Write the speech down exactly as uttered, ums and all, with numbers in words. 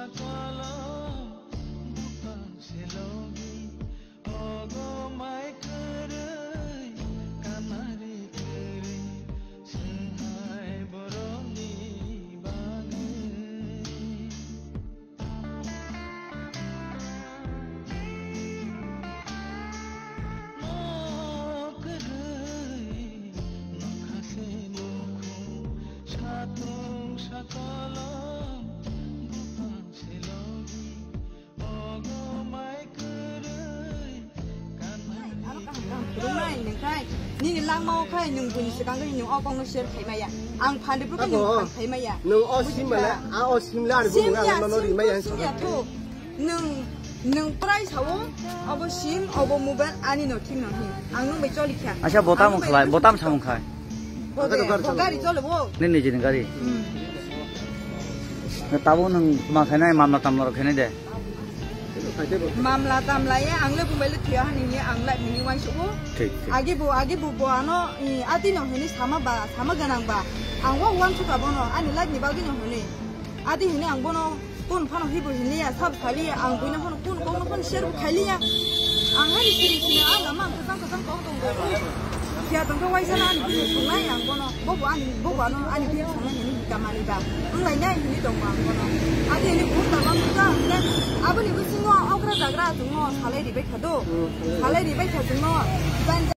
Kolom bupang se logi, ogo mai kwrwi, kanari kwrwi, swngnai borokni bagwi. Nok kwrwi, nokha se nukhung, satung sakolom, bupang se logi. Nini langmao khai nwng buini swkang gani nwng o kokno share khai maya. Ang phan rwphru khe nwng phan khai maya. Nwng o sim male, a o sim le ani bumung ang nono ri maya. Sim ya thu. Nwng, nwng prai sao, obo sim, obo mobile ani no thik no hin. Ang nwng bai choli kha. Acha, botam khlai, botam samung khai. Bo de, bo gari chole bo. Nini nijini gari. Hmm. Tabuk nwng ma khainai, mamla tamla rok khainai de. Mamla tamla ye ang le bubai le thuya hani hinwi ang live nini uansukgo. Thik, thik. Agi bo, agi bo, bo ano, i, ati no hinwi sama ba, sama ganang ba. Ang wa uansukha bono, ani live ni bagwi no hinwi. Ati hinwi ang bono, kun phano hibo hinliya, sab saliya, ang buino phano kun kokno phano share bo khailiya. Ang hari siri siri, ang lama ang kwchang kwchang kok tonggo. Phiya tongkhe waisa na ani bini songnai ang bono. Bobo ani, bobo ano ani bini songnai hinwi hika mani ba. Wng lai nai hinwi tongo ang bono. Adi hinwi buh tabang buka hwnkhe aboni bisingo okra jagra chwngno salai ribai kha do. Salai ribai kha chwngno.